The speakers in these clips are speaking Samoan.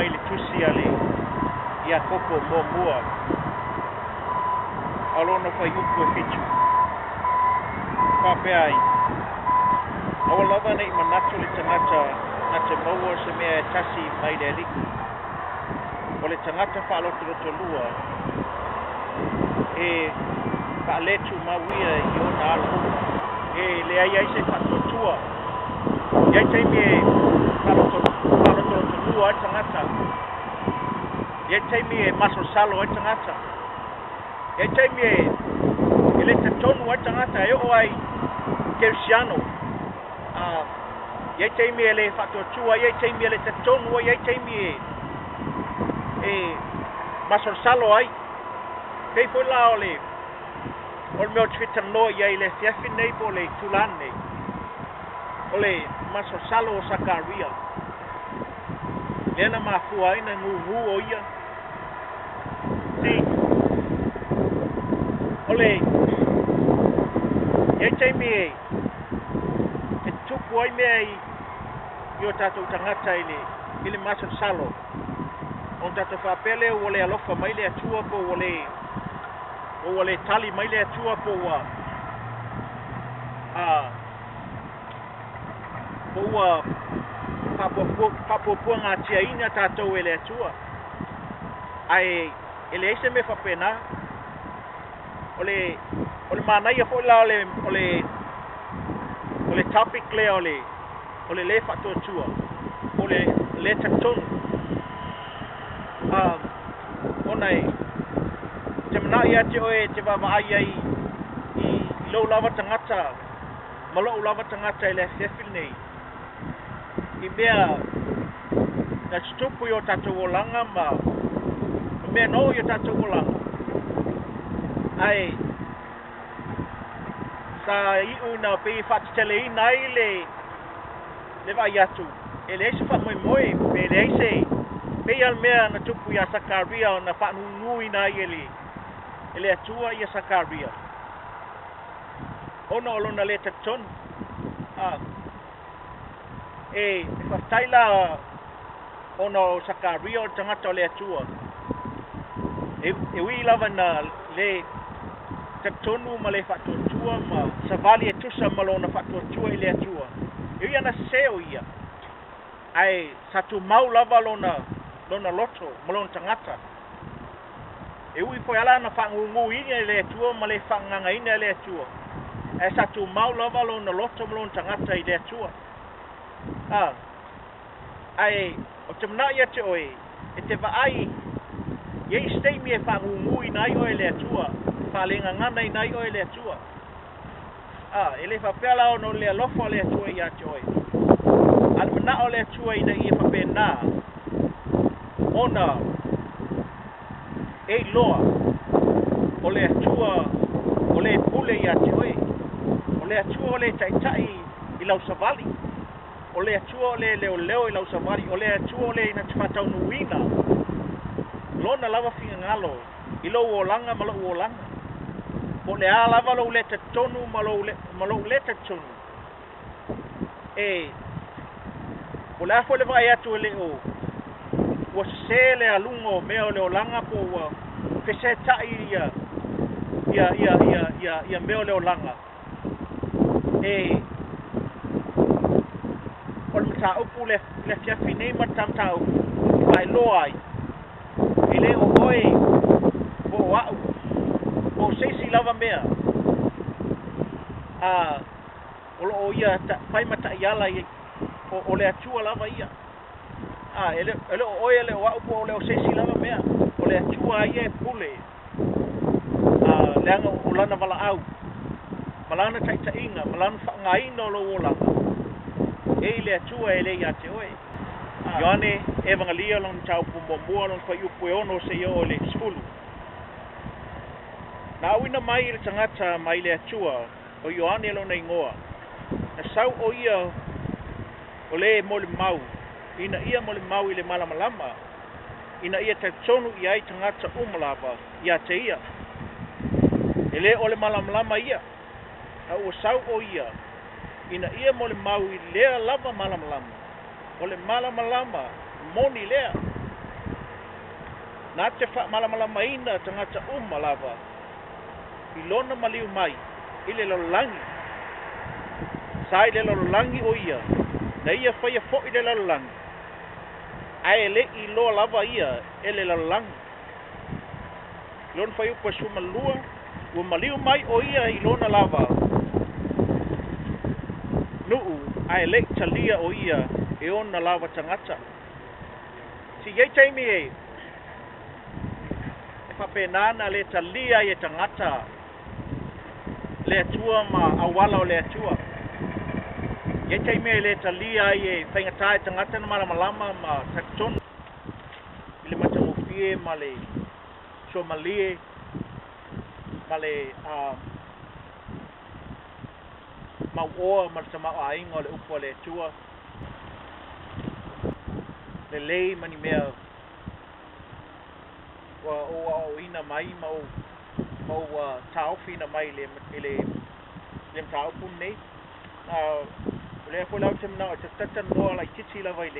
mai le tusi a le Iakopo muamua a lona fuaiupu e 7, e faapea ai, Aua lava ne i manatu le tagata na te maua se mea e tasi mai le Alii. O le tagata faalotolotolua e faaletumau ia i ona ala uma. E leai ai se faatuatua. E i ai taimi e faalotolotolua ai le tagata. E i ai taimi e masalosalo ai le tagata. E i ai taimi e le talitonu ai le tagata e oo ai i kerisiano. E i ai taimi e le faatuatua ai, e i ai taimi e le talitonu ai, e i ai taimi e masalosalo ai. Pei foi la o le o le mea ou te fia talanoa i ai i le afiafi lenei po o le itula lenei, o le masalosalo o Sakaria, lea na mafua ai na gugu o ia. See, o le i ai taimi e e tupu ai mea i o tatou tagata i le masalosalo, ona tatou faapea lea ua le alofa mai le Atua po ua le tali mai le Atua po ua po ua faapuapuagatiaina tatou e le Atua. Ae e leai se mea faapena. O le manaia foi la o le topic lea o le lē faatuatua, o le lē talitonu. Ona e te manao ia te oe e te vaavaai ai i lou lava tagata ma lou lava tagata i le afiafi lenei, i mea na tutupu i o tatou olaga ma mea na oo i o tatou olaga, ae sa iu ina pei e faateteleina ai le vaai atu e leai se faamoemoe, pe leai se pei lava le mea na tupu ia Sakaria ona faanunuina ai e le Atua ia Sakaria ona o lona le talitonu. E faafetai la ona o Sakaria o le tagata o le Atua, e ui lava na le talitonu ma le faatuatua ma savali e tusa ma lona faatuatua i le Atua, e ui ana sese o ia, ae sa tumau lava lona loto ma lona tagata. E ui foi ala na faaguguina e le Atua ma le faagagaina e le Atua, ae sa tumau lava lona loto ma lona tagata i le Atua. Ae o te manao ia te oe e te vaai i ai se taimi e faaguguina ai oe e le Atua, faalegaganaina ai oe e le Atua. E le faapea la ona o le alofa o le Atua ia te oe, a le manao o le Atua ina ia faapena ona e iloa o le Atua o le pule ia te oe, o le Atua o le taitai i lau savali, o le Atua o le leoleo i lau savali, o le Atua o le ina te faataunuuina lona lava finagalo i lou olaga ma lou olaga. Po o le a lava lou le talitonu ma lou le talitonu, e po o le a foi le vaai atu e le o ua sese le aluga o mea o le olaga, po ua fesetai ia mea o le olaga. E o le mataupu le afiafi nei ma le mataupu e faailoa ai, e le o oe po o au po o se isi lava mea o loo ia fai ma taiala o le Atua lava ia. E le o oe, e le o au po o le o se isi lava mea, o le Atua ia e pule leaga o lana valaau ma lana taitaiga ma lana faaaogaina o lou olaga e i le Atua e le ia te oe. Ioane Evangelia lona mataupu muamua lona fuaiupu e 6 seia oo i le 10. Na auina mai i le tagata mai le Atua o Ioane lona igoa. Na sau o ia o le molimau, ina ia molimau i le malamalama, ina ia talitonu i ai tagata uma lava ia te ia. E le o le malamalama ia, a ua sau o ia, ina ia molimau i lea lava malamalama. O le malamalama moni lea, Na te faamalamalamaina tagata uma lava i lona maliu mai i le lalolagi. Sa i le lalolagi o ia, na ia faia fo'i le lalolagi, ae le i iloa lava ia e le lalolagi. I lona fuaiupu e 12, ua maliu mai o ia i lona lava nuu, ae le i talia o ia e ona lava tagata. Si i ai taimi e faapena ona le talia ai e tagata le Atua ma auala o le Atua. E i ai taimi e le talia ai e faigata e tagata ona malamalama ma talitonu i le matagofie ma le suamalie ma le mauoa ma le tamaoaiga o le upu a le Atua, lelei ma ni mea ua ou aoaoina mai ma ou taofiina mai i le mataupu lenei. O lea foi la ou te manao e talatalanoa laitiiti lava i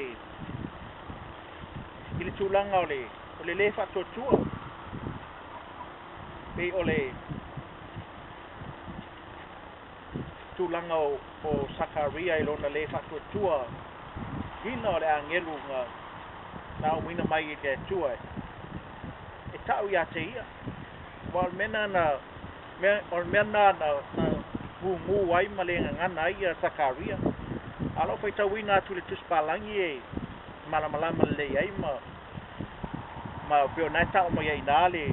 le tulaga o le lē faatuatua, pei o le tulaga o Sakaria i lona lē faatuatua ina o le agelu na aumaina mai i le Atua e ta'u ia te ia. Ua o le mea lena na gugu ai ma le gagana ai ia Sakaria. A o lau faitauina atu i le Tusi Palagi e malamalama lelei ai ma pei ona e ta'u mai ai i ina le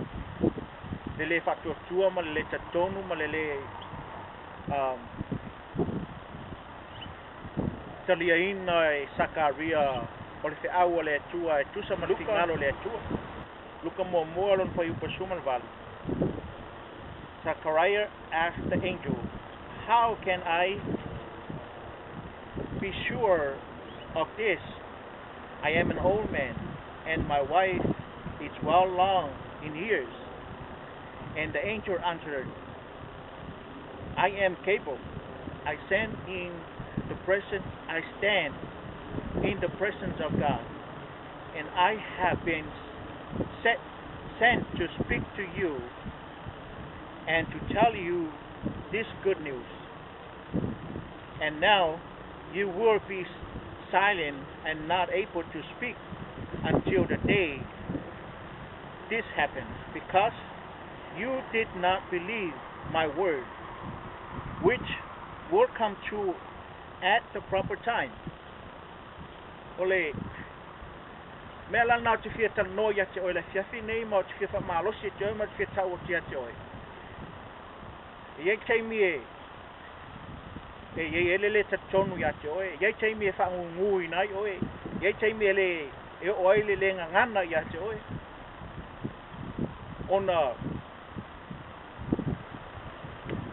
lē faatuatua ma le lē talitonu ma le lē taliaina e Sakaria o le feau a le Atua e tusa ma le finagalo o le Atua. Luka muamua lona fuaiupu e 18. Zechariah asked the angel, "How can I be sure of this? I am an old man, and my wife is well along in years." And the angel answered, "I am Gabriel. I stand in the presence of God, and I have been sent to speak to you and to tell you this good news. And now you will be silent and not able to speak until the day this happens, because you did not believe my word, which will come true at the proper time." O le mea la lena ou te fia talanoa ia te oe le afiafi nei, ma ou te fia faamalosi ia te oe, ma ou te fia tau atu ia te oe. E i ai taimi e i ai le lē talitonu ia te oe, e i ai taimi e faaguguina ai oe, e i ai taimi e le e oo ai le lē gagana ia te oe, ona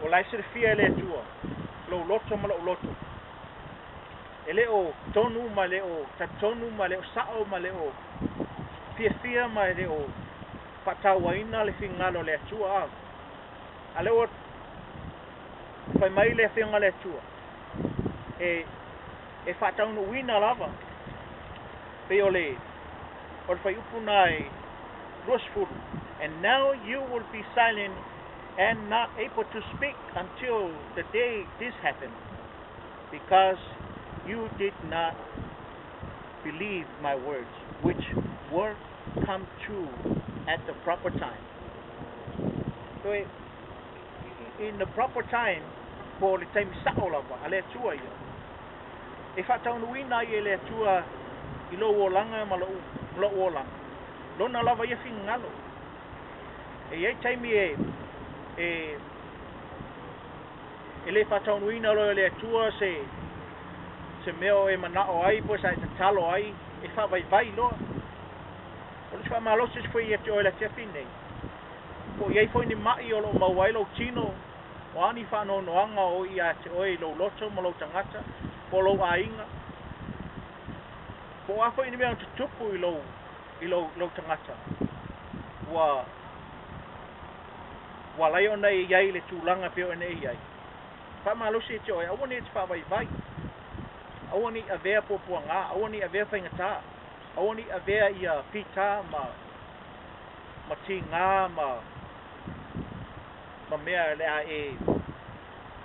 o la e silafia e le Atua lou loto ma lou loto. E le o tonu ma le o talitonu ma le o sa'o ma le o fiafia ma le o faatauaina le finagalo o le Atua. A lea ua fai mai le afioga a le Atua e faataunuuina lava, pei o le fuaiupu na e 20. "And now you will be silent and not able to speak until the day this happened, because you did not believe my words, which will come true at the proper time." So in the proper time, po o le taimi sa'o lava a le Atua ia e faataunuuina ai e le Atua i lou olaga ma lou olaga lona lava ia finagalo. E i ai taimi e lē faataunuuina loa e le Atua se mea o e manao ai po o sa e tatalo ai, e faavaivai loa. O le faamalosi se foi ia te oe le afiafi nei, po o i ai foi ni ma'i o loo maua ai lou tino, o a ni faanoanoaga o ia te oe i lou loto ma lou tagata po o lou aiga, po o a foi ni mea na tutupu i lou tagata ua ala ai ona e i ai le tulaga pei ona e i ai. Faamalosi ia te oe, aua ne i te faavaivai, aua ne i avea puapuagā, aua ne i avea faigatā, aua ne i avea ia pitā ma ma tigā ma ma mea o le a e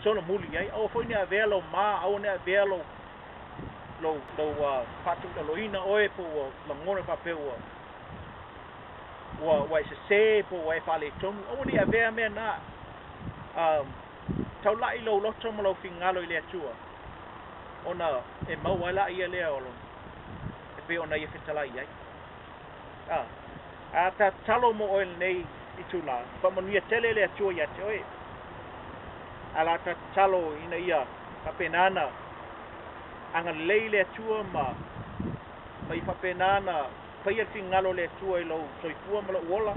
solomuli ai. Aua foi ne i avea lou ma, aua ne i avea lou lou lou faatauilaloina oe po ua lagona faapea ua ua ua e sesē po ua e faaletonu. Aua ne i avea mea na. Taulai lou loto ma lou finagalo i le Atua ona e maua ai laia lea o lona e pei ona ia fetalai ai. A ta tatalo mo oe i lenei itulā, faamanuia tele le Atua ia te oe. Ae o le a ta tatalo ina ia faapena ona agalelei le Atua ma ma ia faapena ona faia le finagalo o le Atua i lou soifua ma lou ola.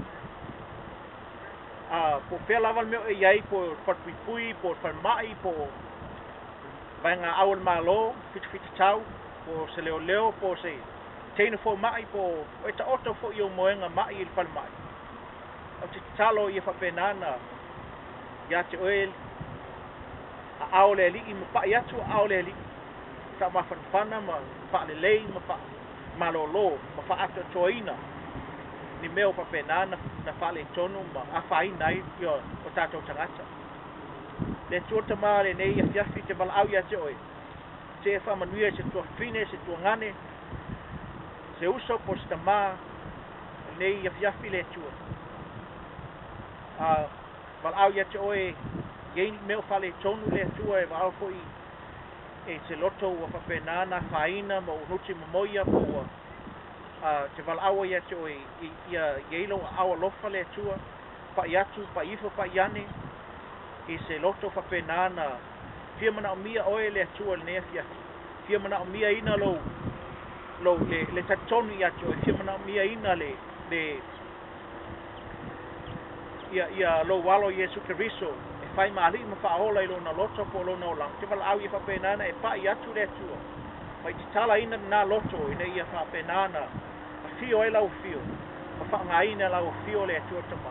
A po o fea lava le mea o e i ai, po o le falepuipui, po o le falemai, po o vaegaau a le Malo, fitafita po o se leoleo, po o se teine fomai, po o e taoto foi i ou moega mai i le falemai. Ou te tatalo ia faapena ona ia te oe aao o le Alii ma pai atu aao o le Alii, faamafanafana ma faalelei ma faamalolo ma faaatoatoaina ni mea ua faapena na faaletonu ma afaina ai o tatou tagata. Le Atua Tama lenei afiafi te valaau ia te oe, te e faamanuia i se tuafafine, se tuagane, se uso po o se tamā lenei afiafi le Atua. A valaau ia te oe i ai mea o faaletonu le Atua e valaau foi e se loto ua faapena ona afaina ma ua nuti momoia po ua te valaau ia te oe ia i ai lou aao alofa le Atua, pai atu, pai ifo, pai ane i se loto faapena ona fia manaomia oe le Atua i lenei afiafi, fia manaomiaina lou lou le le talitonu ia te oe, fia manaomiaina le le ia ia lou alo Iesu Keriso e fai ma alii ma faaola i lona loto po o lona olaga. Ou te valaau ia faapena ona e pai atu le Atua ma i tatalaina lena loto ina ia faapena ona afio ai lau afio ma faaaogaina lau afio le Atua Tama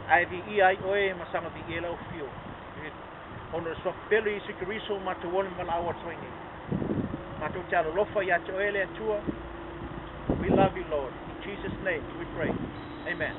ae viia ai oe ma saga viia ai lau afio ona o le suafa pele o Iesu Keriso ua matou ola ma valaau atu ai nei. Matou te alolofa ia te oe le Atua. We love you, Lord. In Jesus' name we pray. Amen.